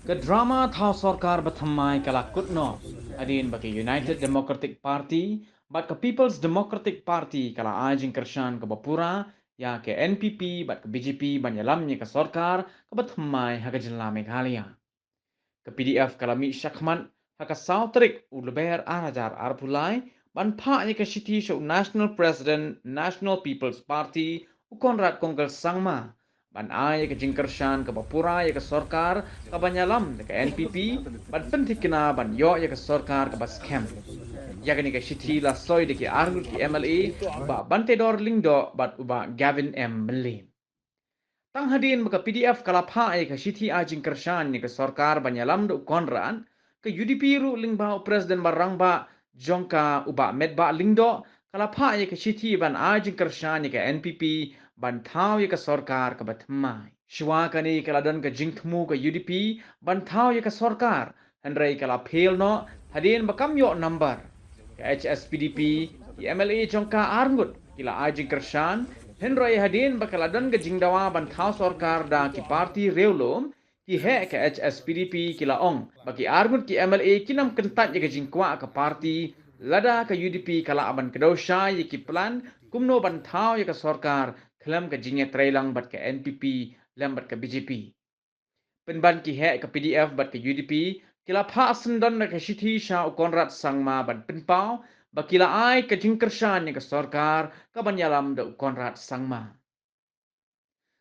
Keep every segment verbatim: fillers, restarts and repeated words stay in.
Ka drama thaw sorkar bathymmai ka la kut noh hadien ba ka United Democratic Party bad ka People's Democratic Party ka la ai jingkyrshan kaba pura ïa ka N P P bad ka B J P ban ïalam ïa ka sorkar kaba thymmai ha ka jylla Meghalaya. Ka P D F ka la mih shakhmat ha ka saw tarik u Lber ar hajar arphew lai ban phah ïa ka shithi sha u National President National People's Party u Conrad Kongkal Sangma ban ai ïa ka jingkyrshan kaba pura ïa ka sorkar kaban ïalam da ka N P P ban pynthikna ban ïoh ïa ka sorkar kaba skhem. Ïa kane ka shithi la soi da ki arngut ki M L A, u Bah Banteidor Lyngdoh bad u Bah Gavin M Mylliem. Tang hadien ba ka P D F ka la phah ïa ka shithi ai jingkyrshan ïa ka sorkar ban ïalam da u Conrad, ka U D P ruh lyngba u President ba rangbah jong ka u Bah Metbah Lyngdoh ka la phah ïa ka shithi ban ai jingkyrshan ïa ka N P P ban thaw ïa ka sorkar kaba thymmai. Shuwa kane ka la don ka jingthmu ka U D P ban thaw ïa ka sorkar, hynrei ka la phel noh hadien ba kam ïoh number. Ka H S P D P, ki M L A jong ka arngut ki la ai jingkyrshan, hynrei hadien ba ka la don ka jingdawa ban thaw sorkar da ki party riewlum, ki heh ka H S P D P ki la ong ba ki arngut ki M L A kin ym kyntait ïa ka jingkwah ka party lada ka U D P ka lah ban kdew shai ïa ki plan kumno ban thaw ïa ka sorkar khlem ka jingïatreilang bad ka N P P lem bad ka B J P. Pynban ki heh ka P D F bad ka U D P ki la phah syndon da ka shithi sha u Conrad Sangma ban pynpaw ba ki la ai ka jingkyrshan ïa ka sorkar kaban ïalam da u Conrad Sangma.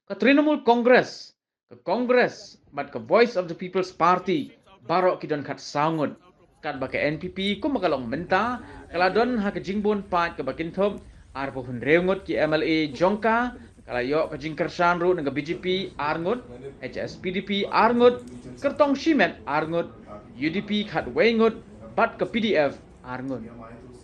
Ka Trinamool Congress, ka Congress bad ka Voice of the People's Party baroh ki don khatsaw ngut, katba ka N P P kumba ka long mynta ka la don ha ka jingbun paid kaba kynthup arphew hynriew ngut ki M L A jong ka. Ka la ïoh ka jingkyrshan ruh na ka B J P arngut, H S P D P arngut, kyrtong shimet arngut, U D P khatwei ngut bad ka P D F arngut.